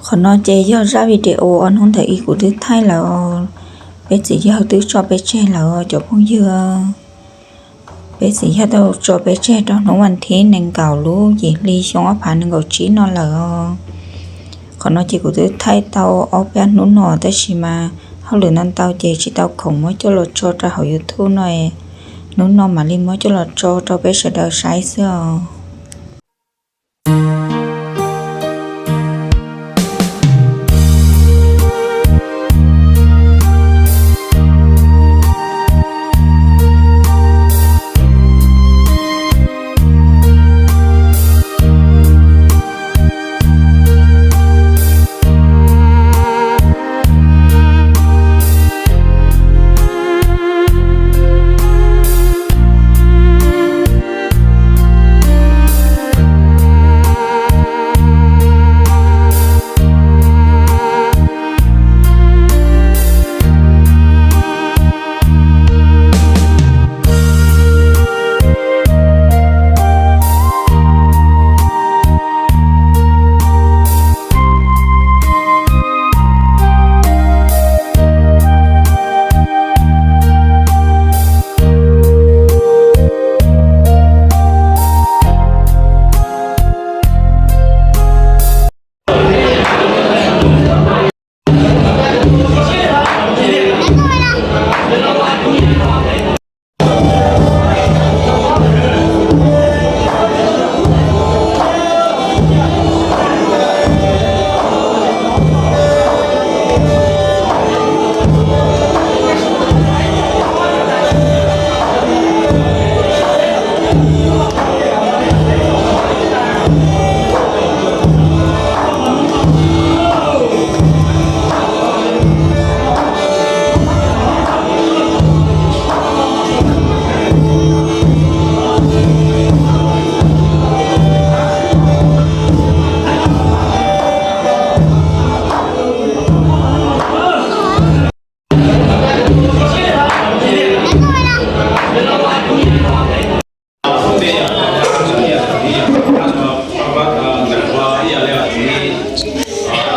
Qhov no ces yog zaj video uas hnub ntawd ib kuv twb thaij lawm os. Peb txiv yawg twb tso peb tseg lawm os cov phooj ywg. Peb txiv yawg tau tso peb tseg rau hnub vas thib nees nkaum lub yim hli xyoo ob phav nees nkaum tsib no lawm os. Qhov no ces kuv twb thaij tau ob peb hnub no tab sis mas hauj lwm ntau ntau ces tsis tau khoom muab coj los tso rau hauv YouTube no. Hnub no mam li muab coj los tso rau peb sawv daws saib xwb os.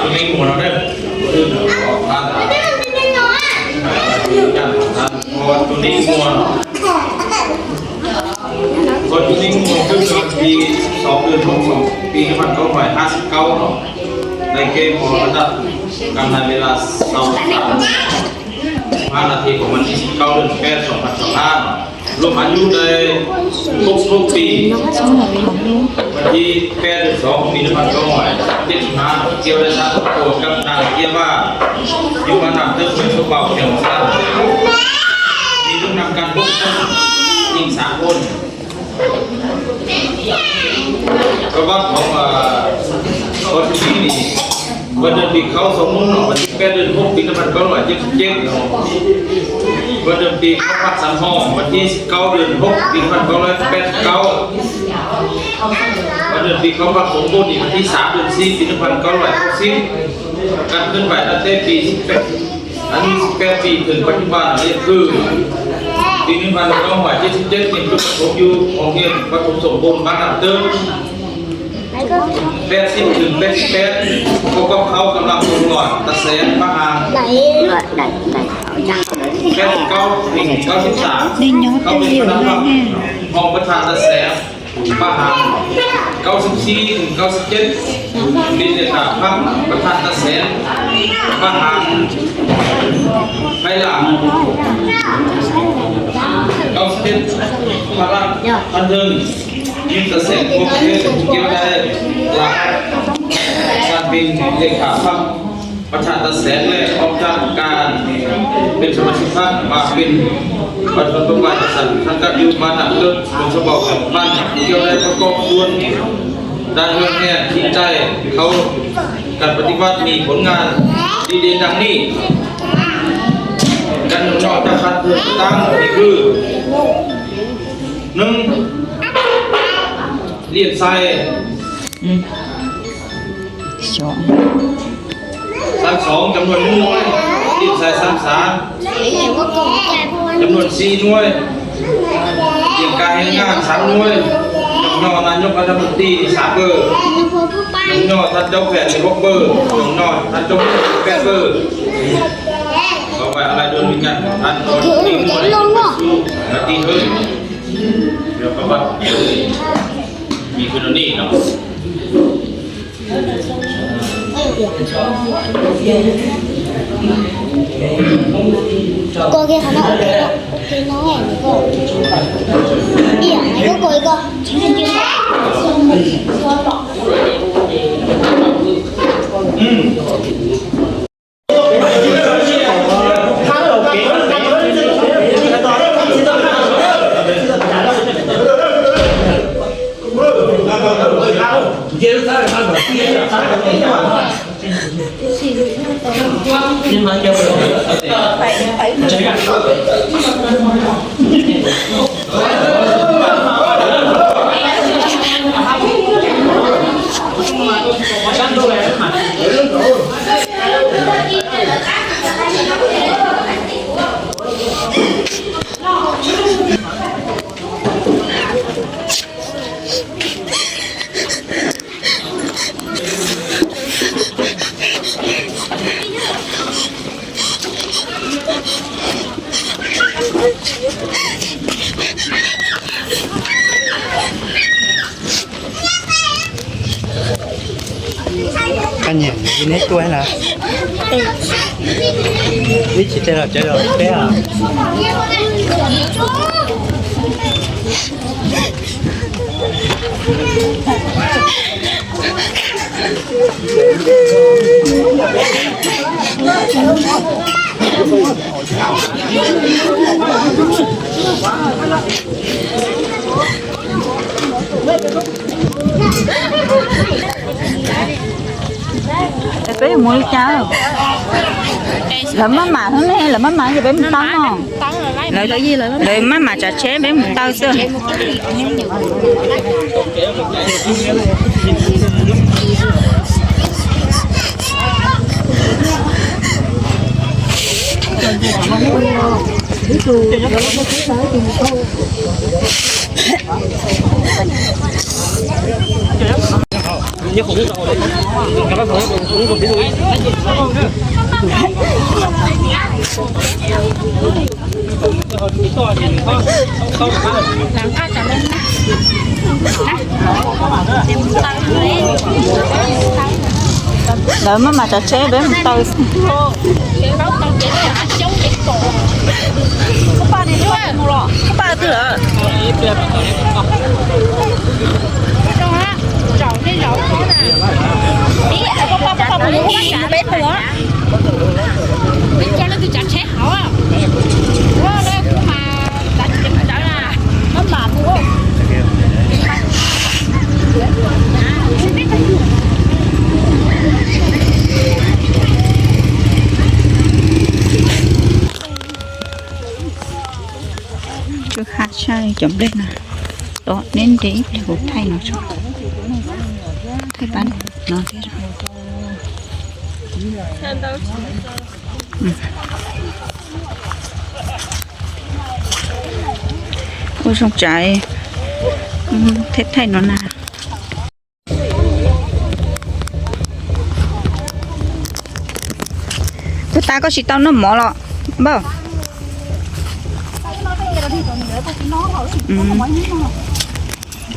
Tus neeg muag no, tus neeg muag no, tus neeg muag twb mus vas thib xaus tus thoob xoom pis neeg phav kaub hais hab xib kaub no, nais ke mos a dam kam nais ve las xaus tam hab nas thib kom vas thib xib kaub dwm peb xoom phav xoom hab no, lub hab yub dai thoob thoob pis, vas thib peb dwm xoom pis neeg phav kaub hais ceb xib hab no, kiav dai sab tuam kam nas kiav vaj yub hab nas teb pes xub paus kiav mos a, nws lub nam kam poob yeej xav poob Koj vab khoov, koj tsis pib ni, vas dwm pis khaub xoo nub no, vas thib peb dwm hoob pis neeg phav kaub hais ceb xib ceb no, vas dwm pis khaub paj xav ho, vas thib kaub dwm hoob pis neeg phav kaub hais peb kaub, vas dwm pis khaub paj xoom nub ni, vas thib xav dwm xib pis neeg phav kaub hais kaub xib, kam khwb vais dab teb pis xib peb, hnub xib peb pis thwm paj xib vaj nam liaj khwb, pis neeg phav kaub hais ceb xib ceb, neeg tub paj xoom yub, ov hiaj paj xoom xoom npoo pab nam teb, peb xib thwm peb xib peb, koj koj khaub kam lam npoo los tas xev pab has, peb kaub, kaub xib xam, kaub peb pab nam ho pab thas tas xev pab has, kaub xib xib, kaub xib ceb, pis liam tam phab pab thas tas xev pab has, phab lam, kaub xib ceb, phab lam, phab thwm, yub tas xev kaub xib ceb, kiav dai las, kam pis liam tam phab ประธานตัดแสงและออกจากการเป็นสมาชิกพรรคมาเป็นประธานบริษัททางการอยู่บ้านหนักเกินผลสำเร็จของบ้านเกี่ยวได้ประกอบส่วนด้านเรื่องแห่ที่ได้เขาการปฏิบัติมีผลงานดีเด่นดังนี้ กันนอกจากการเลือกตั้งนี่คือหนึ่งเลียนไซ Xov. Xav xoov, cov nuav nub nuav, ib xav xav xav, cov nuav xib nuav, ib ka heev nqaj xav nuav, cov Nyob nyob thab tug tij xav pawg, nyob nyob thab coob phem tsis paub pawg, nyob nyob thab coob phem pawg. Có phải là đồn bên cạnh ăn còn đi mua đi mua xu là đi hơi. Rồi các bạn, mình cứ đi nó. Cô kia thằng nó ok không? Ok nó nghe được cô. Đi à, mày có cô đi con. Koj nyiam neb tuaj los? Neb tsis teb los cov los teb os. Peb mus li cas? Lawv maj mam xwb ne, lawv maj mam ces peb mus tau no. Lawv maj mam tsav tsheb peb mus taw xwb. Lawv maj mam tsav tsheb peb mus taw. Koj pab twg lawm? Peb mus. Peb coj leej twg tsav tsheb hauv. Ua le kuv mas tsav tsis tau na. Maj mam mus. Kawg ha tshaj cov nplej no. Tos neb nres ib pliag kuv thaij no tso. Thaij pab no thiab. Ua zoo tsav, thaij thaij no na. Puag ta koj tsis tau noj mov los npawg?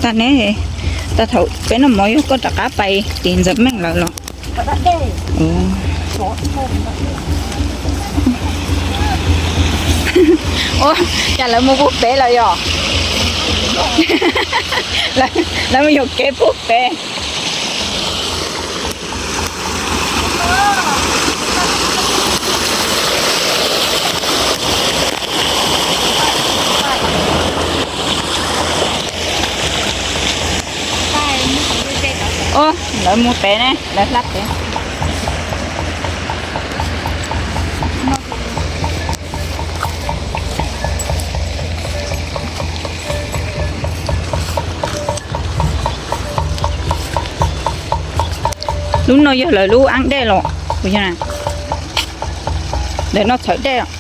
Tas ne, tas thaum peb noj mov yog koj rov qab pais tim Ntxawm Meej lawm los? Ua cas lawv mus puag pem lawm yog? Lawv mus yuam kev puag pem. Ua, lawv mus pem ne, lawv hlab pem. Lub no yog lawv lub aeb dej los? Lawv noj txhawv dej os.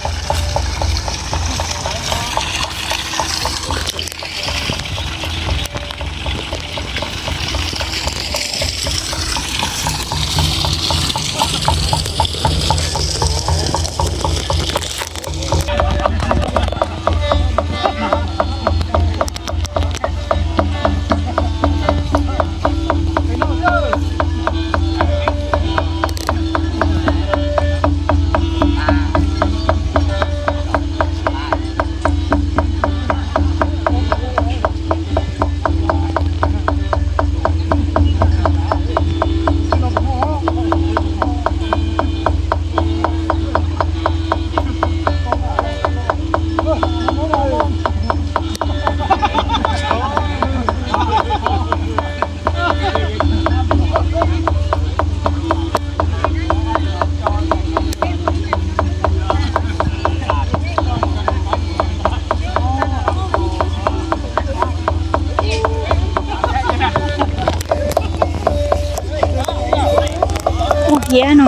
Hiab no,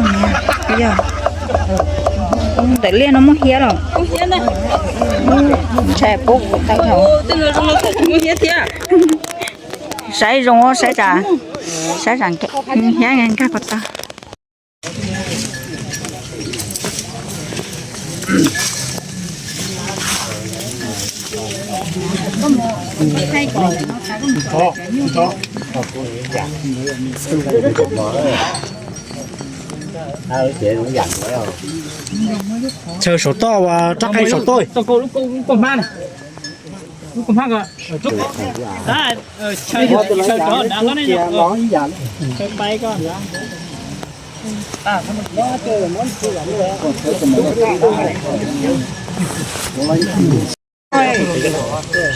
yog ntawm liaj no muaj hiab los? Ntshai pub kuv tau. Saib zoo, saib tsam, saib tsam hiab nkag puas tau. Chaw saum toj, rab qeej saum toj.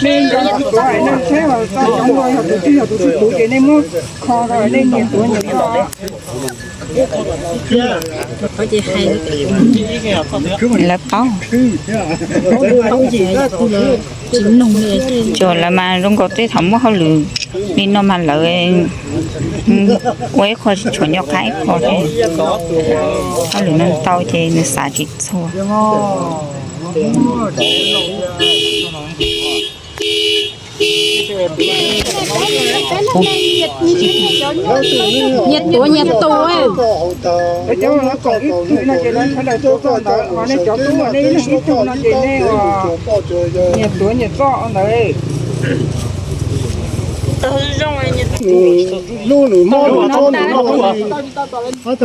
Nej nco tus tuav hais nej saib os, txoj cov no yog tus twg yog tus twg tuav ces nej muab kho rau nej nyias tuav nyias txoj. Lawv paub, tsis nug li. Tsuas lawv mas zoo nkaus tej thaum muaj hauj lwm li no mas lawv ua ib qho tshuav nco qab ib qho thiab. Hauj lwm no tau ces nws xav tsis txhua. Nyias tuav nyias tus. Cov no kom ib tug no ces lawv sawv daws tuav txoj ntawd, ho nej cov tub nej ib leeg ib tug no ces nej nyias tuav nyias txoj ntawd. Nws hlub nws mob nws tshua nws noj, nws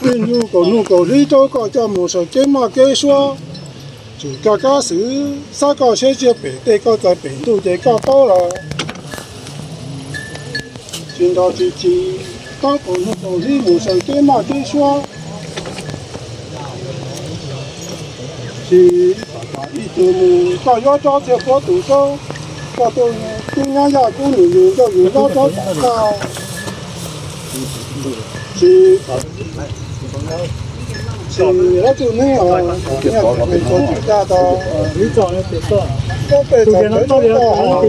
kaum ntuj kaum hnub kaum hli rau koj coj mus saum kev maj kev suab. Tsis koj kab xwm xav koj siab tsiaj pem tej koj txais pem ntuj ces koj paub lawm. Tsis nrog tsis tsis, kaum hnub kaum hli mus saum kev maj kev suab. Tsis ib tug mus koj yuav tsob txiag puab tus tsaub, koj tub nyab yaj kub nws yus ncauj yus nyob tsob tom qab. Tsis, tsis ob tug neeg os, tsis dag tau, koj pem txog tawv tsob toj hauv.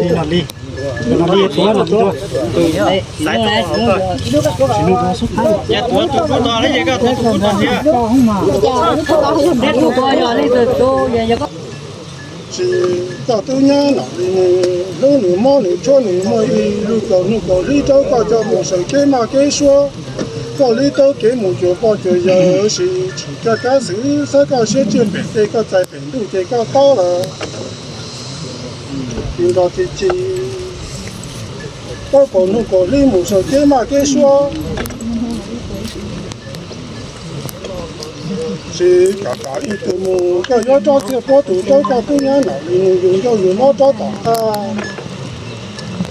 Tsis koj tub nyab no li nws hlub nws mob nws tshuab nws muaj ib lub kaum hnub kaum hli rau koj coj mus saum kev maj kev suab. Koj li tau kev mus cuag pog cuag yawg, sis tsis koj kab xwm xav koj siab tsiaj pem tej koj txais pem ntuj ces koj paub lawm. Tsis nrog tsis tsis, kaum hnub kaum hli mus saum kev maj kev suab. Tsis kam kam ib tug mus koj yuav tsob txiag puab tus tsaub, koj tub nyab no li nws yus ncauj yus nyob tsob tom qab.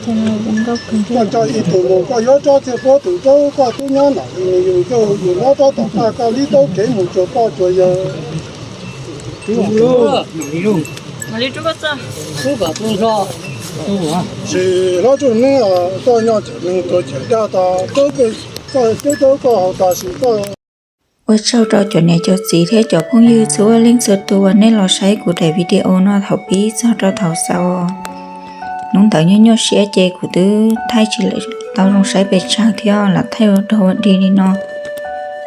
Koj nco ib tug mus koj yuav tsob txiag puab tus tsaub, koj tub nyab no li nws yus ncauj yus nyob tsob tom qab, koj li tau kev mus cuag pog cuag yawg. Tsis hlob tsuj neeb, koj nyob cawm neeg tuag cawm dag tas, koj cawb koj haus tas sim koj. Ua tsaug rau cov niam cov txiv thiab cov phooj ywg txhua leej txhua tus uas nej los saib kuv daim video no thaum pib txog rau thaum xaus. Hnub ntawd nyuaj nyuaj siab ces kuv twb thaij tsis tau zoo saib pes tsawg thiab lam thaij ua dog ua dig li no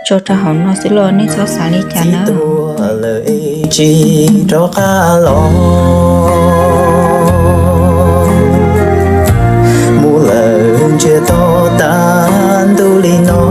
tso rau hauv no xwb los nej txhob xav li cas na. Tsis rov qab los mus lawm ntsiag to tag ntuj li no,